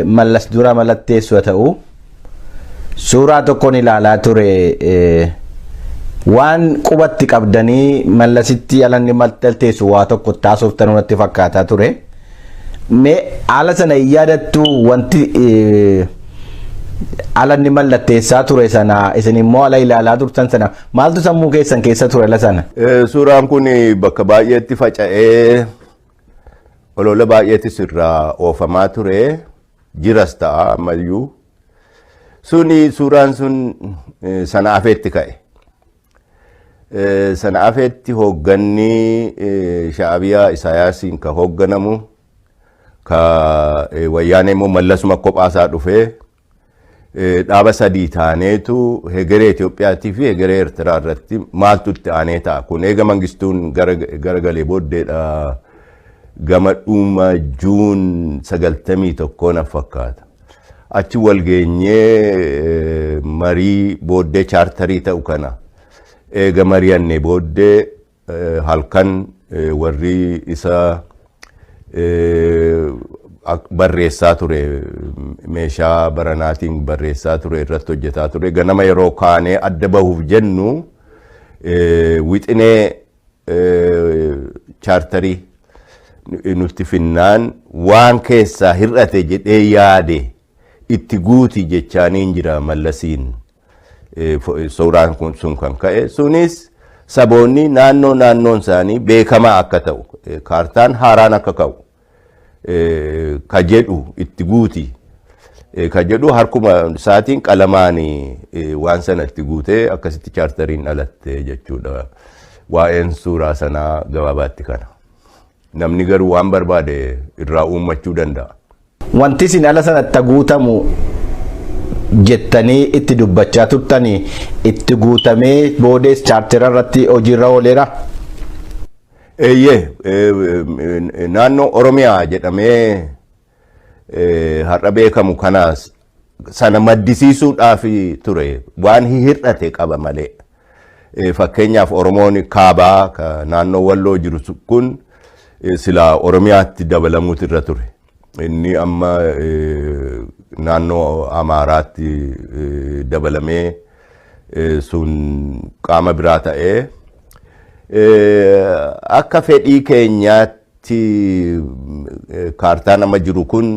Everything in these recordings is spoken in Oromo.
Mallas dura mallatteessu haa ta'u, suuraa tokkoon ilaalaa ture, waan qubatti qabdanii Mallasitti alanni mallatteessu waa tokko taasoftan natti fakkaataa ture. Mee haala sana hin yaadattu? Wanti alanni mallatteessaa ture sana, isin immoo ala ilaalaa turtan sana, maaltu sammuu keessan keessa ture ala sana? Suuraan kun bakka baay'eetti faca'ee, olola baay'eetis irraa oofamaa ture, jiras ta'a ammayyuu. Suni suuraan sun sana afeetti ka'e. Sana afeetti hoogganni Sha'abiyaa Isaayaasiin ka hoogganamu, ka Wayyaanee immoo Mallasuma kophaasaa dhufee, dhaaba sadii taaneetu hegeree Itoophiyaatii fi hegeree Eertiraa irratti maaltu itti aanee ta'a. Kun eega Mangistuun garagalee booddeedha, gama dhuma Juun 91 na fakkaata. Achi wal geenyee marii booddee chaartarii ta'u kana eega mari'annee booddee, halkan warri isa barreessaa ture, meeshaa baranaatiin barreessaa ture, irratti hojjetaa ture, ganama yeroo kaanee adda bahuuf jennu wixinee chaartarii nutti finnaan, waan keessaa hir'ate jedhee yaade itti guuti jechaaniin jira Mallasiin. Suuraan kun sun kan ka'e sunis saboonni naannoo naannoon isaanii beekamaa akka ta'u, kaartaan haaraan akka ka'u ka jedhu itti guuti ka jedhu, harkuma isaatiin qalamaan waan sana itti guutee akkasitti chaartariin dhalatte jechuudha. Waa'een suuraa sanaa gabaabaatti kana. Namni garuu waan barbaade irraa uummachuu danda'a. Wanti isin ala sanatti guutamu jettanii itti dubbachaa turtanii itti guutamee boodees chaartera irratti hojiirra ooleera. Eeyyee, naannoo Oromiyaa jedhamee har'a beekamu kanaas sana maddisiisuudhaaf ture, waan hir'ate qaba malee. Fakkeenyaaf, Oromoon kaabaa ka naannoo Walloo jiru kun silaa Oromiyaatti dabalamuutu irra ture. Inni amma naannoo Amaaraatti dabalamee sun qaama biraa ta'ee, akka fedhii keenyaatti kaartaan amma jiru kun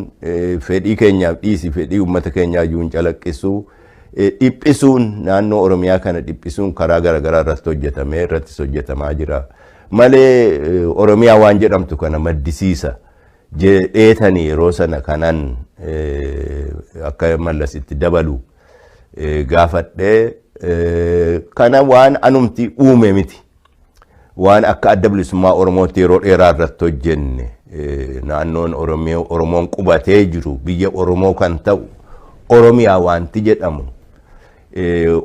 fedhii keenyaaf dhiisi, fedhii uummata keenyaa iyyuu hin calaqqisu. Dhiphisuun naannoo Oromiyaa kana dhiphisuun karaa garaagaraa irratti hojjetamee, irrattis hojjetamaa jira. Malee Oromiyaa waan jedhamtu kana maddisiisa jedheetanii yeroo sana kanan akka Mallasitti dabalu gaafadhee kana waan anumti uume miti. Waan akka Adda Bilisummaa Oromootti yeroo dheeraa irratti hojjenne, naannoon Oromoon qubatee jiru biyya Oromoo kan ta'u Oromiyaa wanti jedhamu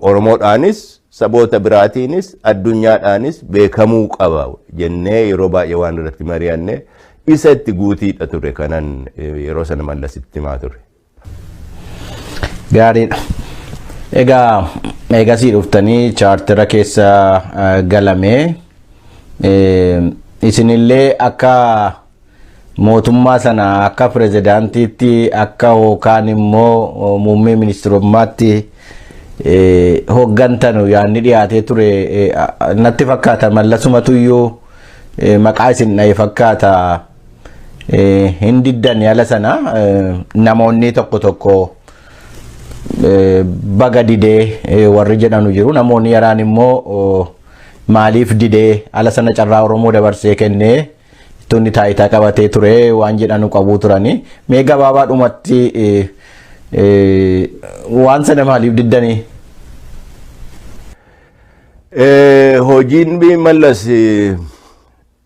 Oromoodhaanis, saboota biraatiinis, addunyaadhaanis beekamuu qaba jennee yeroo baay'ee waan irratti mari'anne isa itti guutiidha ture kanan yeroo sana Mallasitti himaa ture. Gaariidha. Egaa eegasii dhuftanii chaartera keessa galamee, isinillee akka mootummaa sana akka pirezidaantiitti akka yookaan immoo muummee ministirummaatti hooggantanu yaadni dhiyaatee ture natti fakkaata. Mallasumatuyyuu maqaa isin dha'e fakkaata. Hin diddan ala sana. Namoonni tokko tokko baga didee warri jedhanu jiru. Namoonni yaraan immoo maaliif didee, ala sana carraa Oromoo dabarsee kennee tunni taayitaa qabatee ture waan jedhanu qabuu turani. Mee gabaabaadhumatti waan sana maaliif diddanii? Hojiin Mallas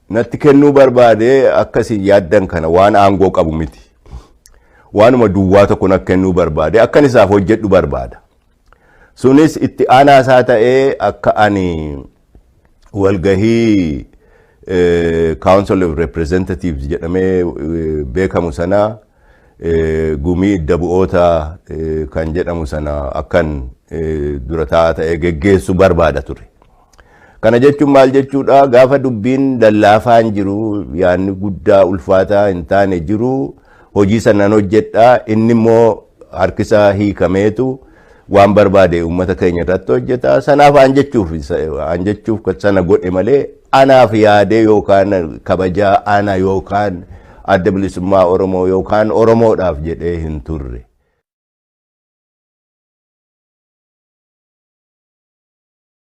natti kennuu barbaade akkasii yaaddan kana waan aangoo qabu miti. Waanuma duwwaa tokko natti kennuu barbaade, akkan isaaf hojjedhu barbaada. Sunis itti aanaa isaa ta'ee akka ani walgahii Council of Representatives jedhamee beekamu sana, gumii idda bu'oota kan jedhamu sana, akkan dura taa'aa ta'ee geggeessu barbaada ture. Kana jechuun maal jechuudha? Gaafa dubbiin lallaafaan jiru, yaadni guddaa ulfaataa hin taane jiru, Hojii sanaan hojjedhaa, inni immoo harkisaa hiikameetu waan barbaade uummata keenya irratti hojjeta. Sanaaf aan jechuuf sana godhe malee anaaf yaadee yookaan kabajaa ana yookaan Adda Bilisummaa Oromoo yookaan Oromoodhaaf jedhee hin turre.